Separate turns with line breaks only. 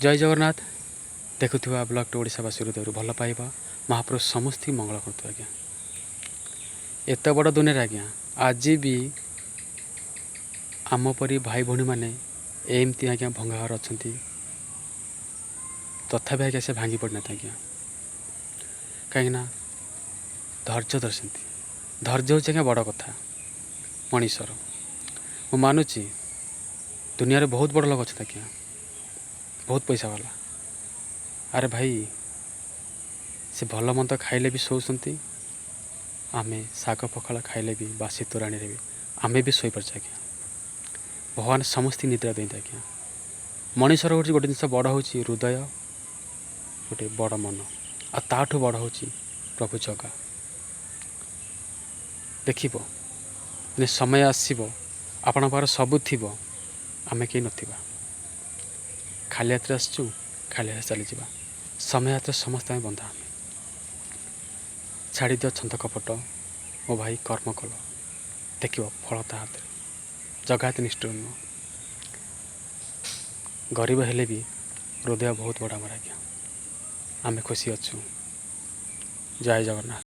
ଜୟ ଜଗନ୍ନାଥ। ଦେଖୁଥିବା blog two ଓଡ଼ିଶାବାସୀ, ହୃଦୟରୁ ଭଲ ପାଇବା। ମହାପ୍ରଭୁ ସମସ୍ତଙ୍କୁ ମଙ୍ଗଳ କରୁଥିବେ ଆଜ୍ଞା। ଏତେ ବଡ଼ ଦୁନିଆରେ ଆଜ୍ଞା, ଆଜି ବି ଆମ ପରି ଭାଇ ଭଉଣୀମାନେ ଏମିତି ଆଜ୍ଞା ଭଙ୍ଗା ଘର ଅଛନ୍ତି। ତଥାପି ଆଜ୍ଞା ସେ ଭାଙ୍ଗି ପଡ଼ିନାହାନ୍ତି ଆଜ୍ଞା, କାହିଁକିନା ଧୈର୍ଯ୍ୟ ଧରିଛନ୍ତି। ଧୈର୍ଯ୍ୟ ହେଉଛି ଆଜ୍ଞା ବଡ଼ କଥା ମଣିଷର। ମୁଁ ମାନୁଛି, ଦୁନିଆରେ ବହୁତ ବଡ଼ ଲୋକ ଅଛନ୍ତି ଆଜ୍ଞା, ବହୁତ ପଇସା ବାଲା। ଆରେ ଭାଇ, ସେ ଭଲ ମନ୍ଦ ଖାଇଲେ ବି ଶୋଉଛନ୍ତି। ଆମେ ଶାଗ ପଖାଳ ଖାଇଲେ ବି, ବାସି ତୋରାଣୀରେ ବି ଆମେ ବି ଶୋଇପାରୁଛୁ ଆଜ୍ଞା। ଭଗବାନ ସମସ୍ତଙ୍କୁ ନିଦ୍ରା ଦିଅନ୍ତି ଆଜ୍ଞା। ମଣିଷର ହେଉଛି ଗୋଟେ ଜିନିଷ ବଡ଼ ହେଉଛି ହୃଦୟ, ଗୋଟେ ବଡ଼ ମନ, ଆଉ ତାଠୁ ବଡ଼ ହେଉଛି ପ୍ରଭୁ ଜଗା। ଦେଖିବ, ଦିନେ ସମୟ ଆସିବ, ଆପଣଙ୍କ ପାଖରେ ସବୁ ଥିବ, ଆମେ କେହି ନଥିବା। ଖାଲି ହାତରେ ଆସିଛୁ, ଖାଲି ହାତରେ ଚାଲିଯିବା। ସମୟ ହାତରେ ସମସ୍ତେ ଆମେ ବନ୍ଧା। ଆମେ ଛାଡ଼ିଦିଅ ଛନ୍ଦ କପଟ ମୋ ଭାଇ, କର୍ମ କଲ, ଦେଖିବ ଫଳ ତା ହାତରେ। ଜଗା ଏତେ ନିଷ୍ଠୁର ନୁହଁ। ଗରିବ ହେଲେ ବି ହୃଦୟ ବହୁତ ବଡ଼ ଆମର ଆଜ୍ଞା। ଆମେ ଖୁସି ଅଛୁ। ଜୟ ଜଗନ୍ନାଥ।